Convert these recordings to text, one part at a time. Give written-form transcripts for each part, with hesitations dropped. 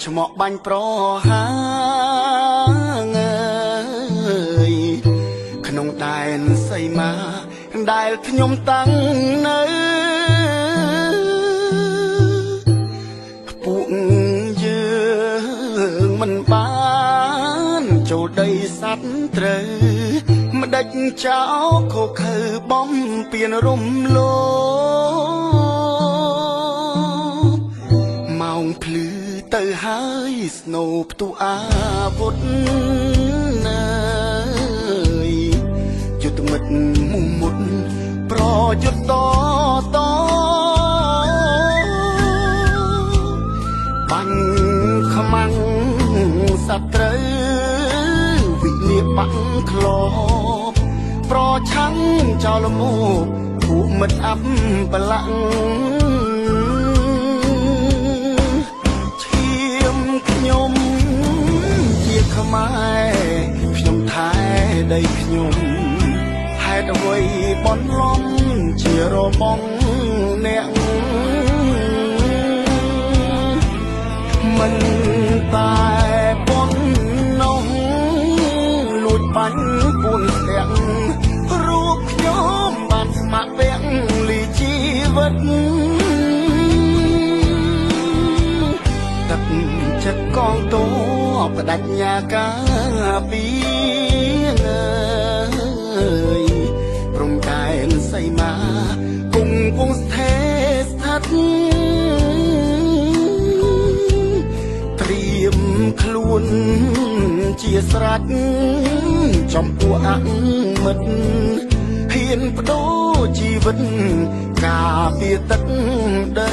ឆ្មក់បាញ់ប្រហាងអើយក្នុងដែនសីមាដែលខ្ញុំតាំងនៅពួកយើងមិនបានចូលដីសត្វត្រូវម្ដេចចោលខុខើបំពៀនរំលោភម៉ោងភ្លឺទៅហើយស្នូផ្ទុះអាវុធណើយយុទ្ធមិត្តមុំមុតប្រយុទ្ធតតបាញ់ខ្មាំងសត្រូវវិនិបាក់ក្លបប្រឆាំងចោលមោពួកមិត្តអាប់បលាំងឈាមខ្ញុំជាខ្មែរខ្ញុំថែដីខ្ញុំហេតុអ្វីបនលំជារបងអ្នកមិនតែប៉ុណ្ណោះលួចបាញ់ពួនស្ទាក់រូបខ្ញុំបានស្ម័គ្រពាក់លីជីវិតទឹកចិត្តកងទ័ពបដិញ្ញាការពីអើយព្រំដែនសីមាគង់ពងស្ថេស្ថិតត្រៀមខ្លួនជាស្រេចចំពោះអមិត្តហ៊ានបដូរជីវិតការពារទឹកដី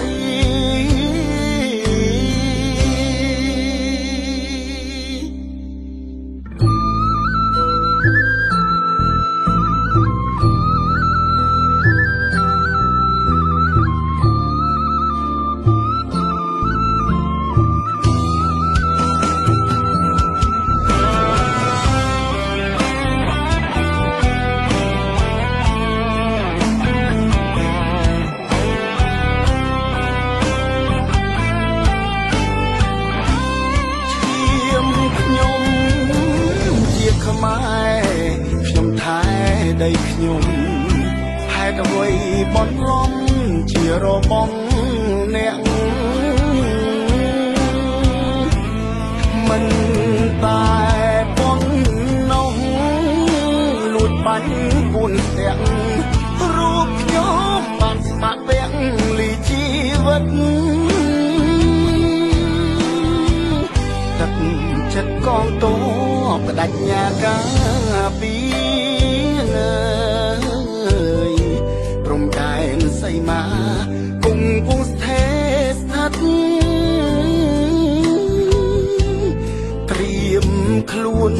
ខ្ញុំថែដីខ្ញុំហេតុអ្វីបនលំជារបងអ្នកមិនតែប៉ុណ្ណោះលួចបាញ់ពួនស្ទាក់រូបខ្ញុំបានស្ម័គ្រពាក់លីជីវិតទឹកចិត្តកងទ័ពបដិញ្ញាការពីអើយព្រំដែនសីមាគង់ពងស្ថេស្ថិតត្រៀមខ្លួន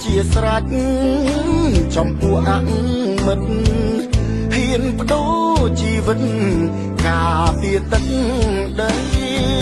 ជាស្រេចចំពោះអមិត្តហ៊ានបដូរជីវិតការពារទឹកដី